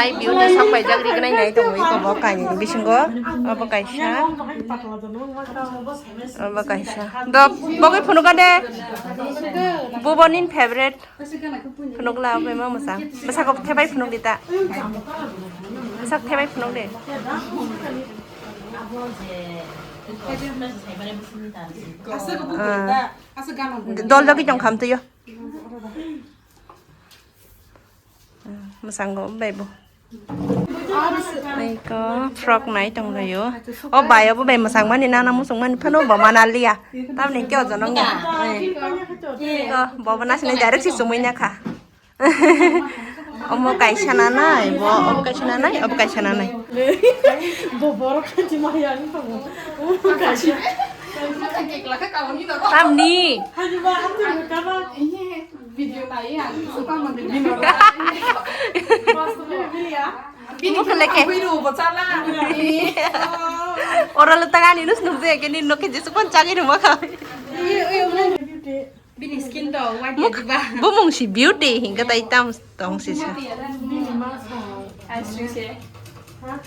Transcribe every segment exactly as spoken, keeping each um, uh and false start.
Ai beauty sok paijak rignai nai tongo iko bo kainwi bisingo. Obo kaisa. Obo kaisa. Do bogwi phunugo de. Bubo nin favorite. Phunukla obo ma mwsang. Bwsako thebai phunuk dita. Bwsak thebai phunuk de. Ah. Dol jagwi tong kham twiyo. Mwsang go bai bo. Iko frog nai tong laio. O bai obo bai mwsang mani nana musung mani phano bo mana liya. Tamni kyo jono ngi. Iko bo bo nasini direct si sumui na kha. Omo kaisa nanai, bo obo kaisa nanai, obo kaisa nanai. Bo borok khanti maya ang tong. Tamni. Hani ba hati kama. Video nai ang suka mandi. Bini khe leke. Video bo chala. Oro le tangani nus nukje ke ni noke jesu kon chagi ruma kha. Bini skin to white ya diba. Bumung si beauty hingka tai tam tong si sa. Bini mas. Asri se.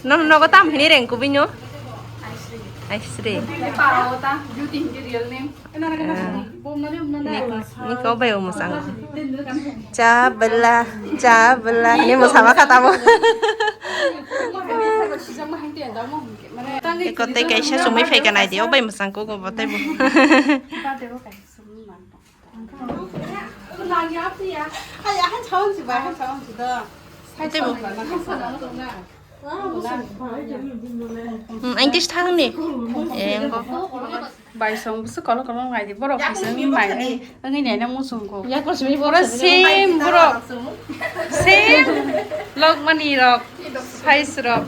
No no ko tam hini reng kubinyo. Asri. Asri. Beauty hingka real name. Niko bai o mwsang. Cha bela, cha bela. Ni mwsama kha tamo. Eko tei kaisa sumui phaika nai di, o bai mwsang ko go bo tei bo. Tei bo. Hmm, ang tis thang ni. Eh, engko. Bai song busu kolo kolo ngai di borok kaisa wngwi mai wngwi nai na muchung ko. Pura same borok. Same lokmani rok, size rok.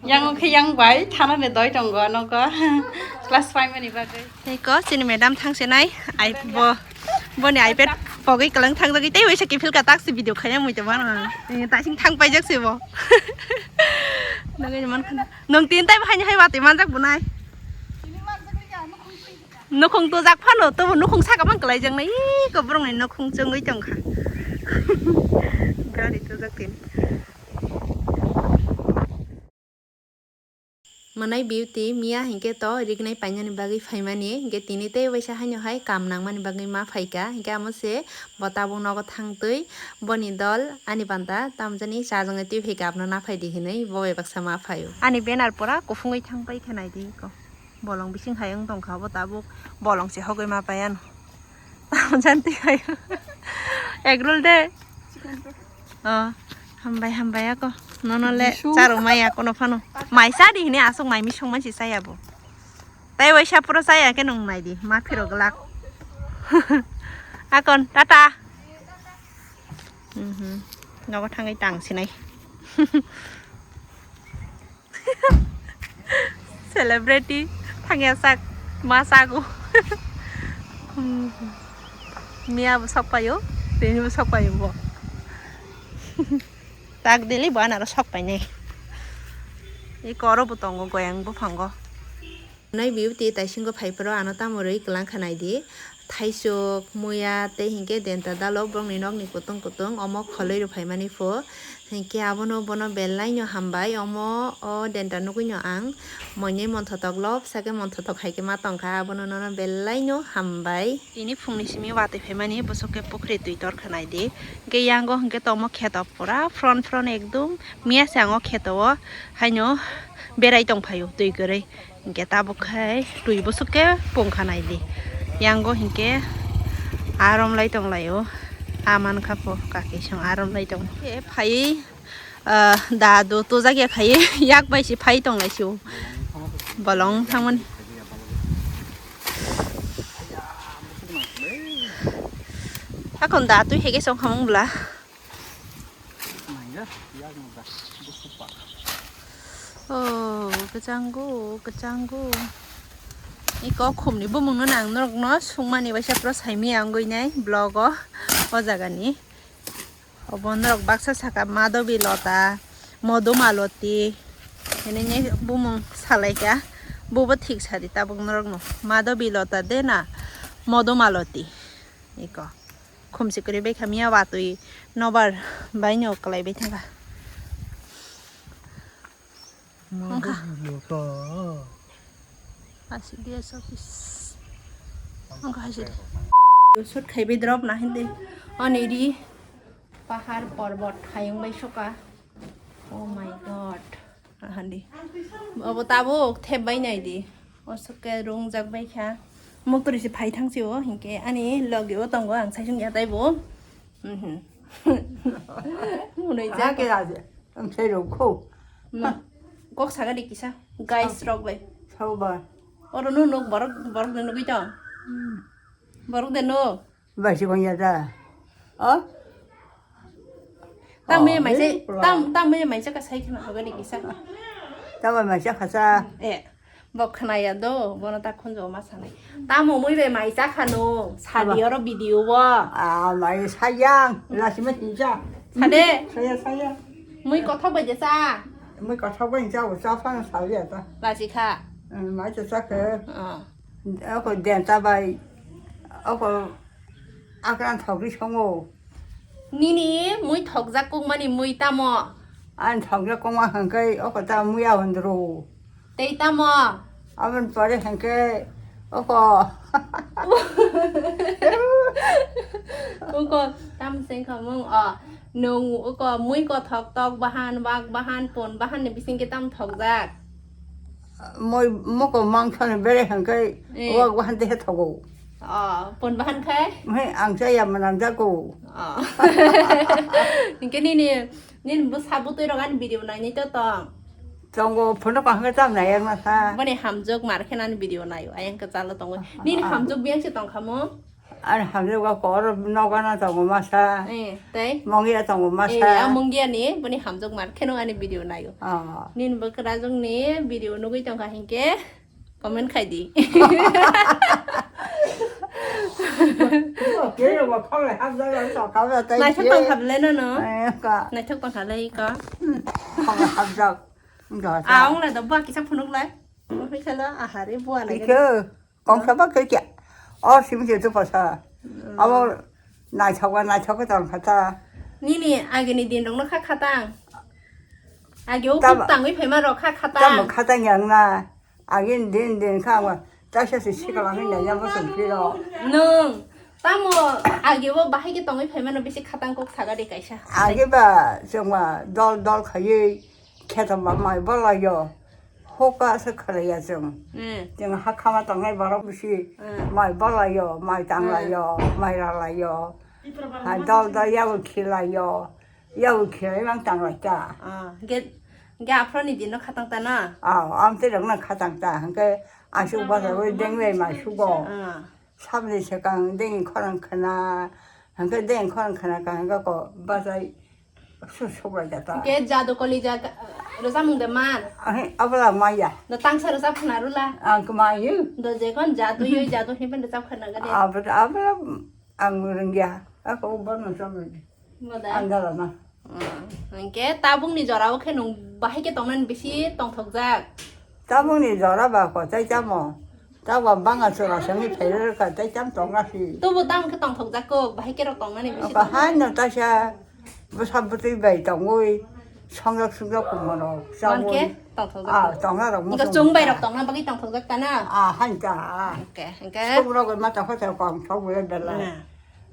Yang khe yang bai thana ne doi tongo nogo. Class five mani bagwi. Tei ko chini madam thangse nai ai bo boni iPad pogwi kwlwng thangjagwi tei waisa kiphil ka taksi video khaya mui tongma no. Eh, taising thang paijak se bo. Nogwi man khana. Nwng tin tai bahai ni hai watwi manjak bunai. Nukhung tujak phano tobo nukhung saka man kwlai jak nai. Ih, ko borok ni nukhung chwngwi tongkha. Gari tujak tin. Mwnai beauty miya hinkhe to rignai painani bagwi phaimani, hinkhe tini tei waisa haino hai kam nangmani bagwi ma phaikha, hinkhe amo se bo tabuk nogo thangtwi boni dol ani panta tamjani chajaknai twi phaikha, abono naphai di hinwi bo bai baksa ma phaio. Ani banner pura kuphungwi thang paikha, nai di ko bolong bising hai wng tongkha, bo tabuk bolong se hogwi ma paiano. Tamo janti hai. Egg roll de. Oh, hambai hambai ako. Nono le charo maya kono phano. Mai sa di hini asok mai misong mansi saya bo. Tai waisa pura saya ke nong nai di. Ma phiro glak. Akon tata. Mhm. Nogo thangai tang sinai. Celebrity thangya sak ma sago. Miya bo sok payo, tini bo sok payo bo. Tak dili bo anaro sok painai. I koro bo tongo goyang buphango. Nai beauty taisingo phai phoro ano tamo rwi kwlang kha nai di. Thaisok, muya tei hinkhe denta dalok borokni nokni kutung kutung omo kholwi rw phaimani pho. Hinkhe abono bono belai no hambai omo o denta nugwi no ang moinwi monthotok lobsa khe monthotok hai khe ma tongkha, abono nono belai no hambai. Tini phungni simi watwi phaimani bwswk khe pukhri twi torkha nai di. Hinkhe yango hinkhe tomo kheto pura fron fron ekdum miya se ang o kheto o haino berai tongphaio twi kwrwi. Hinkhe tabuk khai twi bwswk khe pungkha nai di. Yango hinkhe arom lai tong lai o. A mankha pho kaki song arom lai tong. Khe phai, ah, da do to jagya khai yak bai se phai tong lai se o. Bolong thangmani. Hakon da twi hege song khamung bla. Oh, kwchango, kwchango. Iko khumni bumungno nang norokno sungmani waisa pro saimaya wngwi nai vlog o, o jagani. Obo norok baksa saka Madhavi Lota, Madhumalati, hinwi bumung salaikha. Bobo thik sadi tabuk norokno. Madhavi Lota de na Madhumalati. Iko. khumsi kwrwi bai kha miya watwi nobar bai no kwlai bai thangkha. Wngkha. Asi D S office. Wngkha hai sidi. Shoot khaibai drop na hindi. Oni ri pahar porbot hayung bai soka. Oh my God. Ahandi. Obo tabuk thep bai nai di. O soke rungjak bai kha. Muktori se phai thang si o hinkhe ani logi o tongo ang saisung ya taibo. Mhm. Unoi ja. Hake aje. Ang sai rok kho. No. Kok saga di kisa. Guys rok bai. Sao ba. Oro no nok borok borok de nugui tong. Borok de no. Bai si bang ya da. O? Tamo ya Oh, maisa, eh, pula. Tam, tamo ya maisa ka sai khna hoga di kisa. Tamo maisa khasa. Eh, bo khna ya do, bono ta khunjo ma sanai. Tamo mui bai maisa khano, sadi Aba. Oro video wo. Ah, mai sayang, lasi ma sinja. Sade. Saya, saya. Mui kothok bai jesa. Mui kothok bai ja, sa fan sa ya ta. Lasi kha. Eh, mai sa ke. Ah. Ako denta bai. Ako akran thogri songo. Nini mui thokjak kukmani mui tamo? Ani thokjak kukma hwnkhe oko ta mui aondro. Tei tamo? Aboni pore hwnkhe oko. Oko tam sengkha mung o. Nung oko mui kothok tok bahan, wak bahan, pon bahan ni bisingke tam thokjak? Moi moko mangsa ni bere hwnkhe Eh. Wak bahan de thogo. Oh, pon bahan khai? Mai ang cha ya manam jago. Oh. Hingke nini, nini bwsa bwtwi rok ani video nainai to tong. Tongo phono kaham tam nai ang masa. Boni hamjwk mar khe nani video nayo, ayang kwchalo tongo. Nini Ah. Hamjwk biyang se tong khamo? Ani hamjwk ba kor nogana tongo masa. Eh, tei? Mongia tongo masa. Eh, a mongia ni, boni hamjwk mar khe no ani video nayo. Ah. Nini bwkrajwk ni video nugui tong kha hingke. Comment khai di. Naithok tong kha bwle no no? Naithok tong kha le iko. Ah, ong le do bua kisa phunuk lai. Oi khala ahare bua lai. Iko, kong sa ba khe kya? O simi je tu pasa. Abo naithok ba naithok tong kha ta. Nini agini din rok no kha khatang. Agi o Tamo- kuk tangwi phaima rok kha khatang. Tamo khatang yang na. Agin din din kha wa, taisa se sikala hwnwi nai ya bosong phiro. Nwng tamo agi bo bahai khe tongwi phaimano bisi khatang kok saga de kaisa. Agi ba chwngma dol dol khaiwi kheto ba mai bolaio. Hoka se khlaiya chwng. Hmm. Chwng ha khama tongnai borok bisi Hmm. Mai bolaio, mai tanglaio, mai ralaio. Hai dol dol yago khilaio. Yago khirai mang tanglai ta. Ah, ge, ge aphro ni dino khatang ta na? Ah, am te rok na khatang ta. Hingke asuk basa bai denglai ma sugo. Ah. Sabni sekang dengni khorang khana. Hingke dengni khorang khana ka hingke ko bachai su suklai ta ta. Ge jadu koli ja, roja mung de man. Ahe, abla maya. Do tangsa roja phna rula. Ang kmayu. Do je kon jadu yoi jadu hiben roja khana gade. Abla, abla ang rengya. Ako bono sabni. Modai. Andalana. Hingke tabukni jorao khe nwng bahai khe tongnani bisi tongthokjak? Tabukni jora ba kochai tamo. Tabo banga chora songwi phairwrwkha tei tam tongna si. Tubu tam khe tongthokjak kok, bahai khe rok tongnani bisi Bahai tongthok. No taisa bwsa bwtwi bai tongwi songjak songjak kumono Hingke chawi. Tongthokjak Ah, kok. Tongna rok Hingke muchung chwng bai muchung. Rok tongna bagwi tongthokjak ta na? Ah, hain ta. Hingke, hingke. Chwng rok ma tongkha tongkha ang thok bwle belai. Na.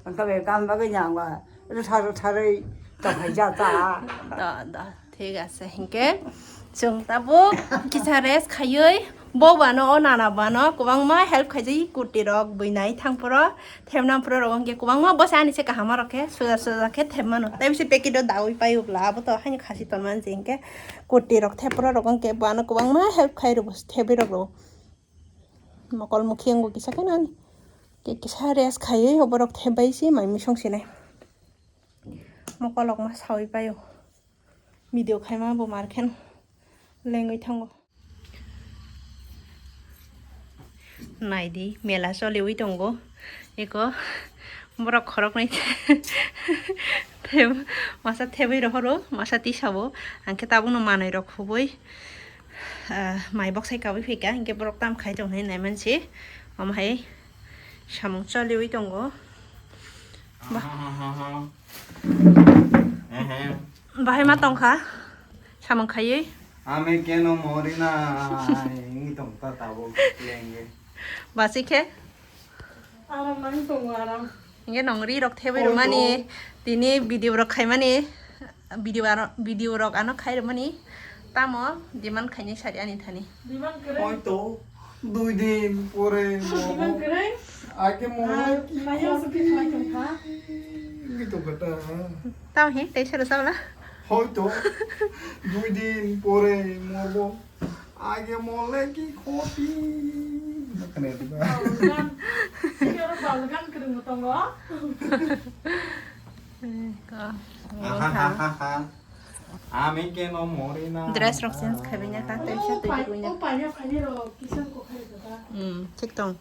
Hingke be kam bagwi nyangba. Rwtha rwtharwi tongphai ja ta. Da, da, thik ase. Hinkhe chwng tabuk kisa rest khaiwi bo bano, o nana bano kwbangma help khaijai, kurti rok bwinai thangphuru, thepna phuru rok hinkhe kwbangma bwsa ani se kaham rok khe suja suja khe thepmano. Tei bisi packet o dawi paiyokla abo to haino khasi tonmani se hinkhe kurti rok thepphuru rok hinkhe bo ano kwbangma help khai rw thepwi rok rw. Mokol mukhi wngbo kisa khe nani. Kisa rest khaiwi oborok thepbai se mai misong sinai. Mokolokma sawi paio. Video khaima bo mar khen lengwi thango. Naidi mela choliwi tongo. Eko borok khoroknwi theb-, masa thebwi rohoro, masa tisabo. Hingkhe tabukno manwi rok khubui, ah, mai boksai kabui phaikha, hingkhe borok tam khai tong hinwi naimansi. Omo hai samung choliwi tongo. Bahai ma tongkha? Samung khaiwi? Ame keno mori na, wngwi tongkha tabuk lengwi. Basi khe? Aram nang tongo, aram. Hingke nong ri rok thebwi rwmani, tini video rok khaimani, video ano, video rok ano khai rwmani, tamo demand khainai sari ani thani. Demand kwrwi. Hoito dui din pore demand kwrwi. Age mo. Ar khayo suki khlai tongkha. Gitu kata. Tamo he, tei sero sabla? Hoito dui din pore morbo. Age mole ki khoti. Nakhane diba. Balgan. Sini orang balgan kerung tongo. Ami keno mori na. Dress rok change khaibina ka, tei sa tei kuina. Opa, opa, ya, khaini rok, kisan ko khai kata. Hmm, thik tong.